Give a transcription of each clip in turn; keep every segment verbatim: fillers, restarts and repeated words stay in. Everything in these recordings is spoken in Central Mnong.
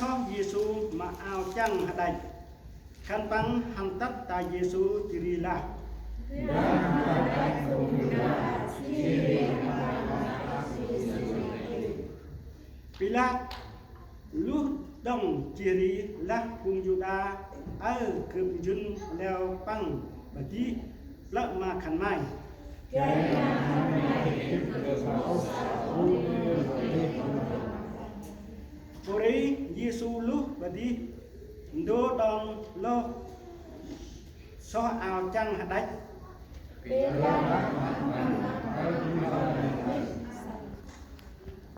Soh Yêsu ma ao chăng hađăch. Khân păng hăn tât ta Yêsu jêh ri lah: Pilat luh đŏng jêh ri lah phung Yuđa: Aơ, gâp njŭn leo Păng padih plơ̆ ma khân may. Pô ri Yêsu luh padih, ndô đon lôh soh ao chăng hađăch.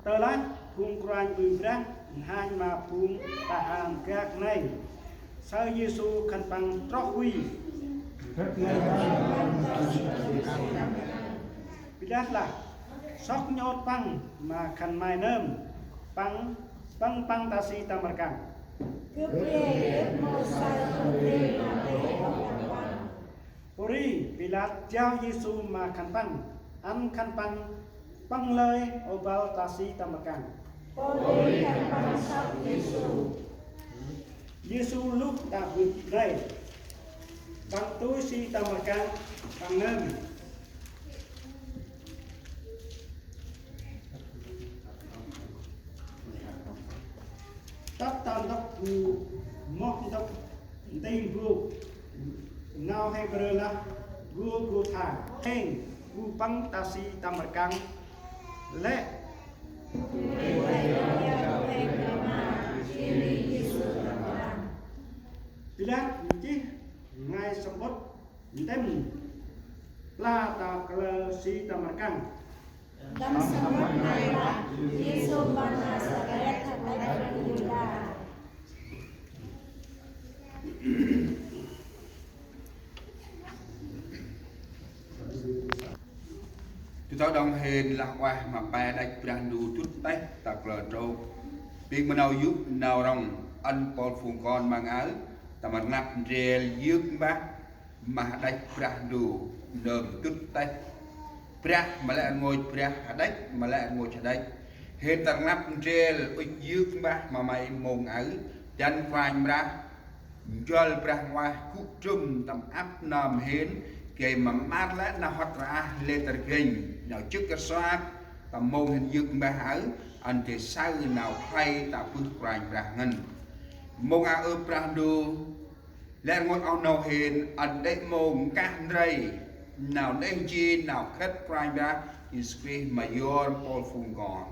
Tơ lah phung kôranh ƀư brah n'hanh ma phung tahan gak nây, saơ Yêsu khân păng troh huy. Pilat lah: Sŏk nhôt păng ma khân may nơm, păng, pâng păng ta si tâm rkăng. Pô ri Pilat jao Yêsu ma khân păng, ăn khân păng pâng lơi ôbăl ta si tâm rkăng. Yêsu luh ta bơh nây, păng tui si tâm rkăng păng nơm. Tât ta ntŭk bu moh ntŭk nti bu, nau Hêbrơ lah Gôlgôtha, hêng bu pâng ta si tâm rkăng lĕ. Pilat nchih ngai samƀŭt ntĭm pla ta kalơ si tâm rkăng. Tâm samƀŭt nây lah Yêsu ƀon Nazaret, hađăch phung Yuđa. Tât ta đŏng hên lah ueh ma pe đăch Brah Ndu dŭt têh ta kalơ trôk. Bêng ma nau yô̆ nau rŏng ăn mpôl phung kon ma ngơi tâm rnglăp ndrel yơk mbah ma hađăch Brah Ndu nơm dŭt têh. Brah ma lĕ rngôch brah, hađăch ma lĕ rngôch hađăch. Hên tâm rnglăp ndrel ŭch yơk mbah ma may mông aơ, dăn Kôranh Brah njuăl Brah Huêng Ueh gŭ trŭm tâm ăp nơm hên, gay ma mƀăr lĕ nau hŏt rah lĕ tơr gĭnh, nau jŏk rsuak tâm mông hên yơk mbah aơ, ăn dơi saơ nau khlay ta bơh Kôranh Brah ngăn. Mông aơ ơ Brah Ndu, lĕ rngôch oh nô hên ăn đê̆ mông nkah ndrel nau neh nji nau khât Kôranh Brah Yêsu Krist ma yor mpôl phung kon.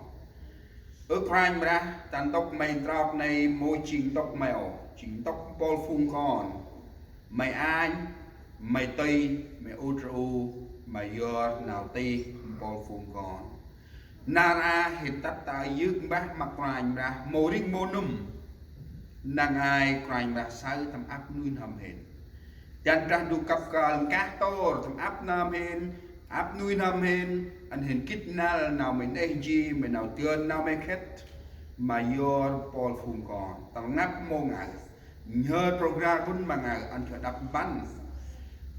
Ơ Kôranh Brah, ta ntŭk May ntrok nây mâu jêng ntŭk May ôh, jêng ntŭk mpôl phung kon. May anh, May tih, May ŭch rpu ma yor nau tih mpôl phung kon. Nar aơ hên tât ta yơk mbah ma Kôranh Brah mâu ring mâu nŭm. Năng ai Kôranh Brah saơ tâm ăp nuih n'hâm hên. Dăn Brah Ndu kăp kơl nkah tôr tâm ăp nơm hên, ăp nuih n'hâm hên, ăn hên gĭt năl nau May neh nji, May nau dơn, nau May khât ma yor mpôl phung kon. Tâm rnglăp mông aơ, nhhơr program bŭn ma ngơi ăn kơt đăp mpăn.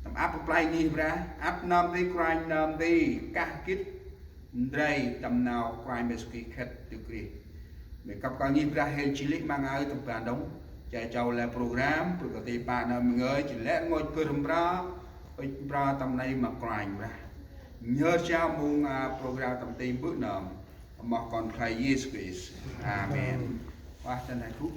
Tâm ăp play ngih Brah, ăp nơm nti Kôranh nơm nti kah gĭt ndrel tâm nau Kôranh Yêsu Krist khât dâk rêh. May kăp kơl ngih Brah hên jêh lĕ ma ngơi tâm ban đŏng. Jay jao lĕ program, bơh kơt ti pă nơm ngơi, jêh lĕ rngôch bơh mprơ, ŭch mprơ tâm nây ma Kôranh Brah. Nhhơr jao mông, a, program tâm ti bơh nơm. Moh Kon khlay Yêsu Krist. Amen. Ueh, dăn hên gŭ.